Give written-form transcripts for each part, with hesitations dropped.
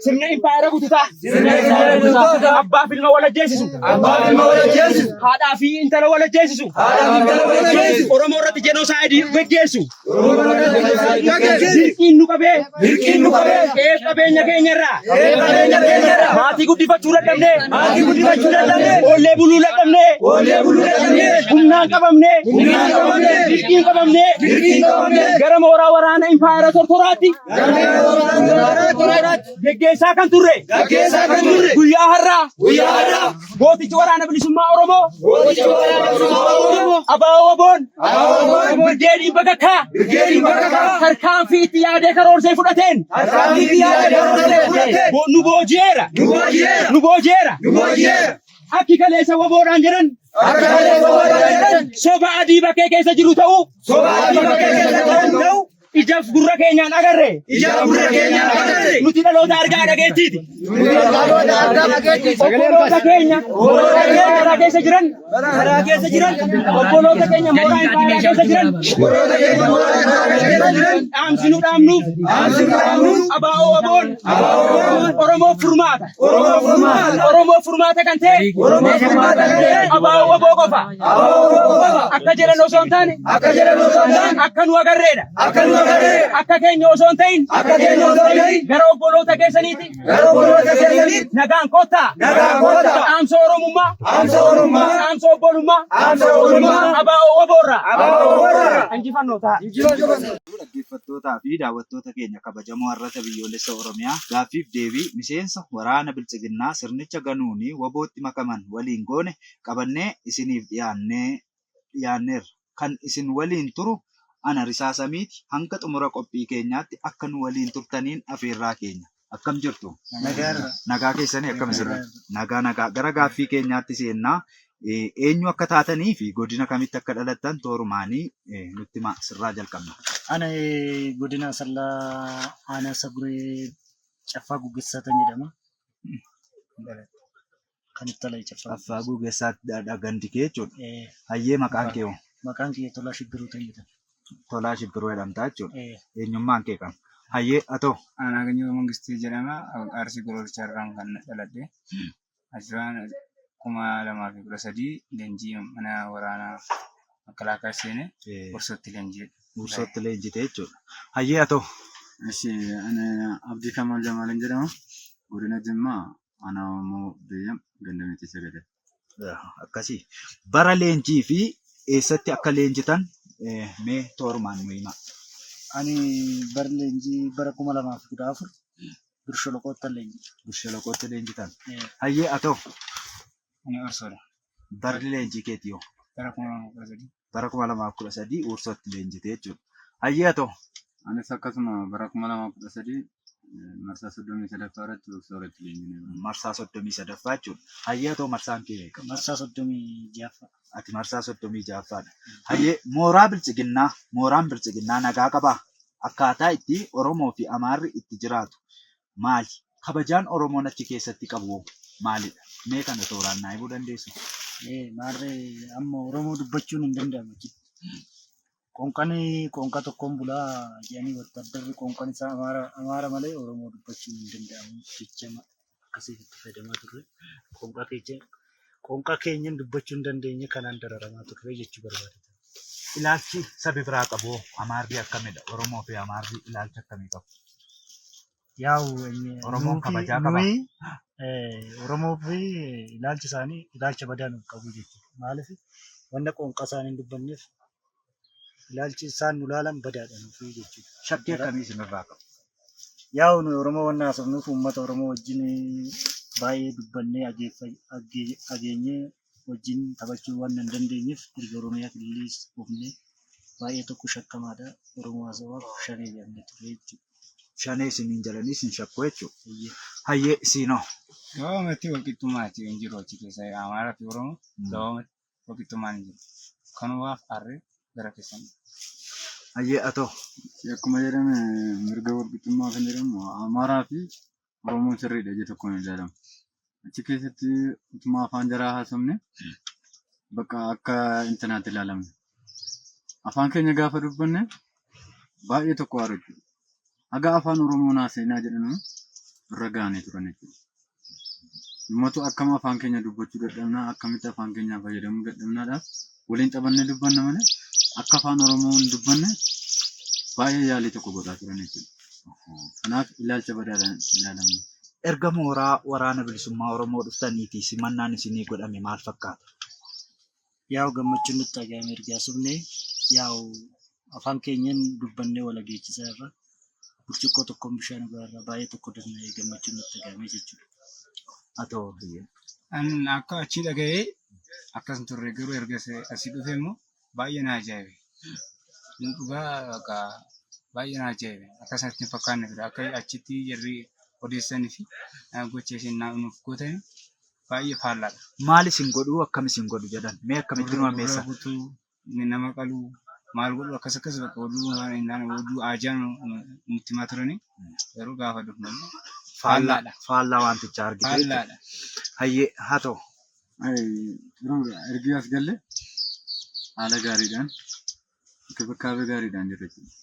Sirna impaayera bututaa. Abbaa fi ilma wal ajjeesisu. Haadhaa fi intala wal ajjeesisu. Oromoo irratti jenosaayidii geggeessu. Dirqiin nu qabee. Dirqiin nu qabee. Qe'ee qabeenya keenya irraa. Qe'ee qabeenya keenya irraa. Maatii guddifachuu dadhabnee. Maatii guddifachuu dadhabnee. Oollee buluu dadhabnee. Oollee buluu dadhabnee. Humnaan qabamnee. Humnaan qabamnee. Dirqiin qabamnee. Dirqiin qabamnee. Gara mooraa waraana impaayera tortoraatti. Gara mooraa waraana tortoraatti. Geggeessaa kan turre. Geggeessaa kan turre. Guyyaa har'aa. Guyyaa har'aa. Gootichi waraana bilisummaa Oromoo. Gootichi waraana bilisummaa Oromoo. Abaa'oo Waboon. Abaa'oo Waboon. Birgeediin Bakakkaa. Birgeediin Bakakkaa. Tarkaanfii itti yaadee karoorsee fudhateen. Tarkaanfii itti yaadee karoorsee fudhateen. Nu booji'eera. Nu booji'eera. Nu booji'eera. Nu booji'eera. Akki kaleessa waboodhaan jedhan. Akka kaleessa waboodhaan jedhan. Soba adii bakkee keessa jiru ta'uu. Soba adii bakkee keessa jiru ta'uu. Ijaaf gurra keenyaan agarre. Ijaaf gurra keenyaan agarre. Nuti dhaloota argaa dhageettiiti. Nuti dhaloota argaa dhageettiiti. Obboloota keenya. Obboloota keenya karaa keessa jiran. Karaa keessa jiran. Obboloota keenya mooraa impaayeraa keessa jiran. Obboloota keenya mooraa impaayeraa keessa jiran. Dhaamsi nu dhaamnuuf. Dhaamsi nu dhaamnuuf. Abaa'oo waboon. Abaa'oo waboon. Oromoof furmaata. Oromoof furmaata. Oromoof furmaata kan ta'e. Oromoof furmaata kan ta'e. Abaa'oo waboo qofa. Akka jedhan osoo hin taane. Akka jedhan osoo hin taane. Akka nu agarreedha. Akka nu agarreedha. Akka keenya osoo hin ta'in. Akka keenya osoo hin ta'in. Gara obboloota keessaniiti. Gara obboloota keessaniiti. Nagaan kottaa. Nagaan kottaa. Dhaamsa Oromummaa. Dhaamsa Oromummaa. Dhaamsa obbolummaa. Dhaamsa obbolummaa. Abaa'oo waboorraa. Abaa'oo waboorraa. Injifannoo ta'a. Dhaggeeffattootaa fi daawwattoota keenya kabajamoo Arrata Biyyoolessa Oromiyaa gaaffiif deebii miseensa waraana Biltsiginnaa sirnicha ganuun WBOtti makaman waliin goone qabannee isiniif dhiyaanneerra. Kan isin waliin turu ana Risaa Samiiti. Hanga xumura qophii keenyaatti akka nu waliin turtaniin afeerraa keenya. Akkam jirtu? Nagaa keessanii akkam isin? Nagaa nagaa. Gara gaaffii keenyaatti seennaa. Eenyu akka taatanii fi godina kamitti akka dhalattan toorumaanii nutti himaa. Sirraa jalqabna. Ana godina Asallaa aanaa Saguree Caffaa Gugessaatan jedhama. Kan itti dhalate Caffaa. Caffaa Gugessaatti gandi kee jechuudha. Eh, Hayyee maqaan kee hoo? Maqaan kiyya Tolaa Shibbiruu ta'e jedhama. Tolaa Shibbiruu jedhamta jechuudha. Eh, Eenyummaan kee kam? Hayyee atoo? Aanaa Ganyoo Mangistii jedhama. Arsii Gololchaa irraan kan dhaladhe. Achirraan 2013 leenjii mana waraanaa makalaakaa seene Hursootti leenji'e. Hursootti leenjite jechuudha. Hayyee atoo? Eshi ani Abdii Kamaal Jamaalin jedhama. Godina Jimmaa Aanaa Waammoo Beeyyam ganda Meetii Sagadee. Akkasii. Bara leenjii fi eessatti akka leenjitan mee toorumaan nu himaa. Ani bara leenjii bara 2014 Birsholoqootti leenjite. Birsholoqootti leenjitan. Hayyee atoo? Ani Ursoodha. Barri leenjii keetii hoo? Bara 2013. Bara 2013 Ursootti leenjite jechuudha. Hayyee atoo? Anis akkasuma bara 2013 marsaa 33ffaa irratti Ursoo irratti leenjineera. Marsaa 33ffaa jechuudha. Hayyee atoo marsaan kee meeqa? Marsaa 36ffaa. Ati marsaa 36ffaadha. Hayyee mooraa biltsiginnaa mooraan biltsiginnaa nagaa qabaa? Akkaataa itti Oromoo fi Amaarri itti jiraatu maali? Kabajaan Oromoon achi keessatti qabu hoo maalidha? Mee kana tooraan naa himuu dandeessuu? Ee maarree amma Oromoo dubbachuun hin danda'amu achitti. Qoonqan qoonqa tokkoon bulaa jedhanii wattaaddarri qoonqan isaa Amaara Amaara malee Oromoo dubbachuun hin danda'amu jechama akkasiif itti fayyadamaa turre. Qoonqaa keenya qoonqaa keenyan dubbachuu hin dandeenye kanaan dararamaa turre jechuu barbaadatan. Ilaalchi sabi biraa qabu hoo Amaarri akkamidha? Oromoo fi Amaarri ilaalcha akkamii qabu? Yaa'u Oromoon kabajaa qaba. Nuyi Oromoo fi ilaalchi isaanii ilaalcha badaa nuuf qabu jechuudha. Maaliif wanna qoonqaa isaanii hin dubbanneef ilaalchi isaan nu ilaalan badaadha nuuf jechuudha. Shakkii akkamii isinirraa qabu? Yaa'u nuyi Oromoo wanna haasofnuuf uummata Oromoo wajjin baay'ee dubbannee ageenyee wajjin taphachuu waan hin dandeenyeef erga Oromiyaa kililis dhufnee baay'ee tokko shakkamaadha. Oromoo haasawaaf shanee jedhamne ture jechuudha. Shanee isiniin jedhanii isin shakku jechuudha. Hayyee isiinoo. Gabaabumatti walqixxummaati hin jiru achi keessa Amaaraa fi Oromoo gabaabumatti walqixxummaan hin jiru. Kanumaaf aarree gara keessan. Hayyee atoo. Akkuma jedhame mirga walqixxummaa kan jedhamu Amaaraa fi Oromoon sirriidha ija tokkoon ilaalamu. Achi keessatti utuma afaan jaraa haasofne bakka akka intanaatti ilaalamna. Afaan keenya gaafa dubbanne baay'ee tokko aaru jechuudha. Haga afaan Oromoo naaseenaa jedhan irra gahanii turan jechuudha. Nummatu akkam afaan keenya dubbachuu dadhabnaa, akkamitti afaan keenyaa fayyadamuu dadhabnaadhaaf waliin taphannee dubbanna malee akka afaan Oromoo hin dubbanne baay'ee yaalii tokko godhaa turan jechuudha. Kanaaf ilaalcha badaadhaan ilaalamne. Erga mooraa Waraana Bilisummaa Oromoo dhuftaniitii simannaan isinii godhame maal fakkaata? Yaa'u gammachuun nutti dhaga'ame erga haasofnee yaa'u afaan keenyan dubbannee wal dhageessisaa irra burcuqqoo tokkoon bishaan dhugaa irra baay'ee tokko danda'ee gammachuun nutti dhaga'ame jechuudha. Atoo hayyee. An akka achii dhaga'ee akkas hin turre garuu erga asii dhufe immoo baay'ee na ajaa'ibe. Dhugaa bakka baay'ee na ajaa'ibe. Akka isaatti hin fakkaanne ture. Akka achitti jarri odeessanii fi gocha isheen nuuf gootan baay'ee faallaadha. Maal isin godhuu akkam isin godhu jedhan mee akkamitti nu Gurra hammeessan? kutuu, nama qaluu, maal godhu akkas akkas bakka oduu hin taane oduu ajaa nutti himaa turanii garuu gaafa dhufnu immoo Faallaa faallaadha. faallaa wantichaa argite jechuudha. Faallaadha. Hayyee haa ta'u. Xuruudha. Ergi as galle haala gaariidhaan inkibikaabee gaariidhaan jirra jechuudha.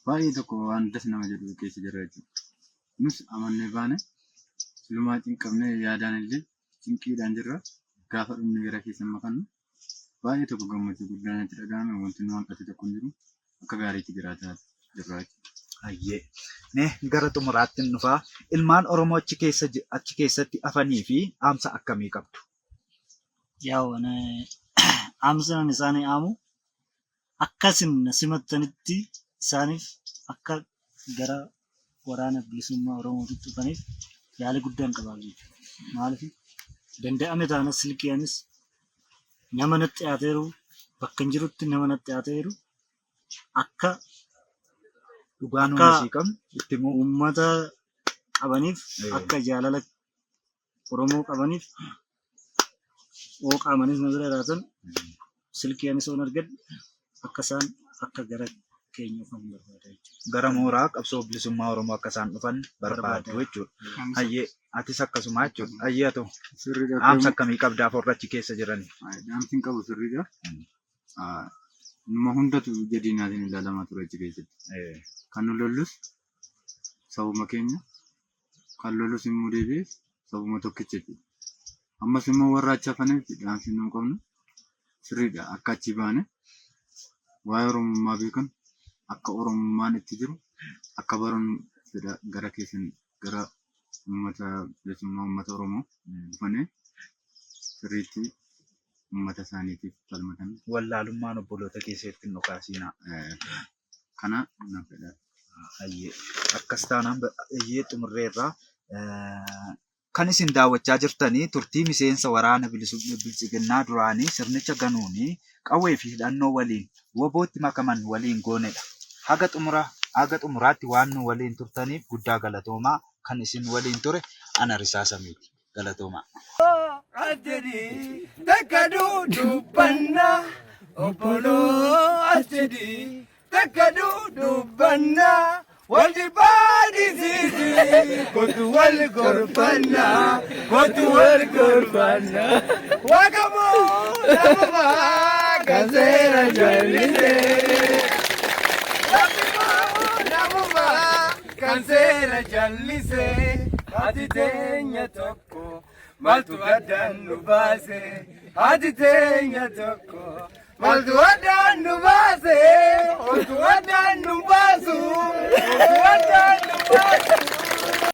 Baay'ee tokko waan das nama jedhu keessa jirra jechuudha. Nus amannee baane silumaa cinqabnee yaadaan illee cinqiidhaan jirra. Gaafa dhumne gara keessa makannu baay'ee tokko gammachuu guddaan itti dhaga'ame wanti nu hanqate tokko hin jiru. Akka gaariitti jiraataa jirra jechuudha. Hayyee. Mee gara xumuraatti hin dhufaa. Ilmaan Oromoo achi keessa achi keessatti hafanii fi dhaamsa akkamii qabdu? Yaa'u ani dhaamsa ani isaanii dhaamu akkasin na simattanitti isaaniif akka gara waraana bilisummaa Oromootitti dhufaniif yaalii guddaan qabaaf jechuudha. Maaliif danda'ame taana silkiinis nama natti dhiyaateeru bakka hin jirutti nama natti dhiyaateeru akka Dhugaa nuun akka asii qabnu itti himuu. uummata qabaniif akka jaalala Oromoo qabaniif oo qaamanis na bira jiraatan silkiinis oon argadhe akka isaan akka gara keenya dhufan barbaada jechuudha. Gara mooraa qabsoo bilisummaa Oromoo akka isaan dhufan barbaadu Barbaada. jechuudha. Hayyee atis akkasuma jechuudha. Hayyee haa ta'u. Sirriidha. Dhaamsa akkamii qabdaaf warra achi keessa jiranii? Dhaamsi hin qabu sirriidha. Nama hundatu ija diinaatiin ilaalamaa ture achi keessatti. Kan nu lollus sabuma keenya, kan lolus immoo deebi'ee sabuma tokkicha jechuudha. Ammas immoo warra achi hafaniif dhaamsi nu qabnu sirriidha. Akka achi baane waa'ee Oromummaa beekan, akka Oromummaan itti jiru, akka baran fedha gara keessan gara uummata bilisummaa uummata Oromoo dhufanii sirriitti uummata isaaniitiif falmatan. Wallaalummaan obboloota keessatti hin dhukaasinaa. Kana nan fedha. Hayyee akkas taanaan hayyee xumurreerraa. Kan isin daawwachaa jirtanii turtii miseensa waraana biltsiginnaa duraanii sirnicha ganuunii qawwee fi hidhannoo waliin wobootti makaman waliin goonedha. Haga xumura haga xumuraatti waan nu waliin turtaniif guddaa galatoomaa kan isin waliin ture ana Risaa Samiiti. Galatoomaa. As jedhi takka dudubbanna obboloo as jedhi takka dudubbanna wal jibbaadisiisi kottu wal gorfanna kottu wal gorfanna waaqamoo namumaa kan seera jallise waaqamoo namumaa kan seera jallise haati teenya tokko maaltu addaan nu baase haati teenya tokko maaltu addaan nu baase oltu addaan nu baasu oltu addaan nu baasu.